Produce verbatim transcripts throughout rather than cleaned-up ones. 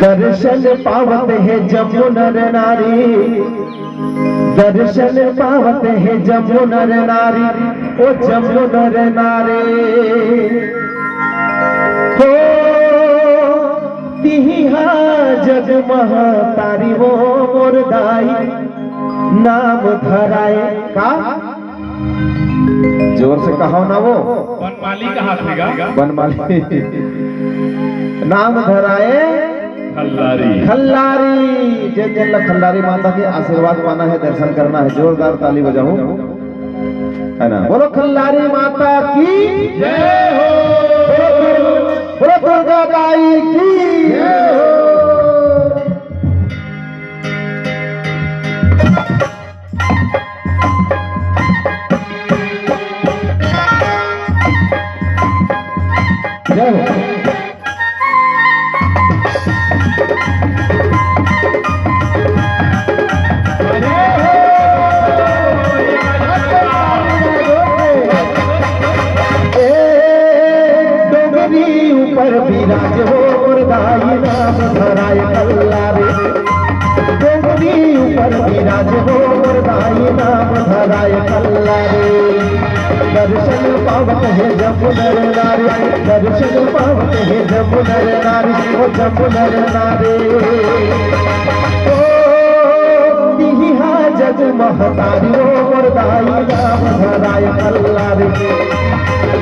दर्शन पावत हे जम्मो नर नारी, दर्शन पावत हे जम्मो नर नारी, ओ जम्मो नर नारी। हो तिही हा जग महतारी वो मोर दाई, नाम धराए का? जोर से कहो ना वो। बनमाली कहा थे गा? बनमाली। नाम धराए खल्लारी। खल्लारी। जे जेन ला खल्लारी माता के आशीर्वाद पाना है, दर्शन करना है, जोरदार ताली बजाओ, है ना? बोलो खल्लारी माता की जय हो। बोलो दुर्गा, बोलो दुर्गा माई की जय हो। जय हो। ए, डोंगरी ऊपर विराज हो मोर दाई, नाम धराए खल्लारी। डोंगरी ऊपर विराज हो मोर दाई, नाम धराए खल्लारी। दर्शन पावत हे जम्मो नर नारी, दर्शन पावत हे जम्मो नर नारी, ओ जम्मो नर नारी। ओ तिही हा जग महतारी ओ मोर दाई, नाम धराए खल्लारी।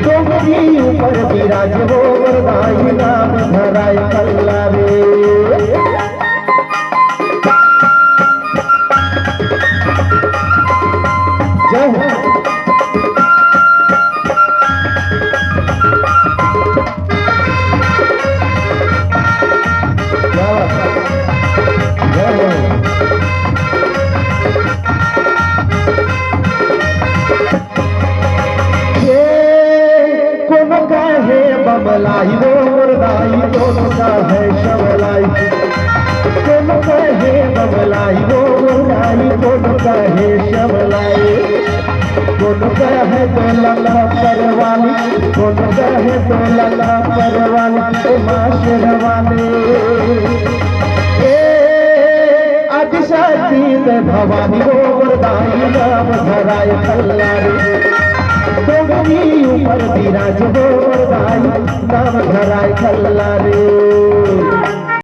डोंगरी ऊपर विराज ओ मोर दाई, नाम धराए खल्लारी। जय हो। क्या बात है? जय हो। ये कोनो कहे बमलाई वो मोर दाई, कोनो कहे शमलाई। कोनो कहे बमलाई वो मोर दाई, कोनो कहे शमलाई। कोनो कहे तो लखा परवाली, कोनो कहे तो लखा परवाली, ए माँ शेरवाली। ए आदिशक्ति में भवानी वो मोर दाई, नाम धराए खल्लारी। डोंगरी ऊपर विराज वो मोर दाई, नाम धराए खल्लारी।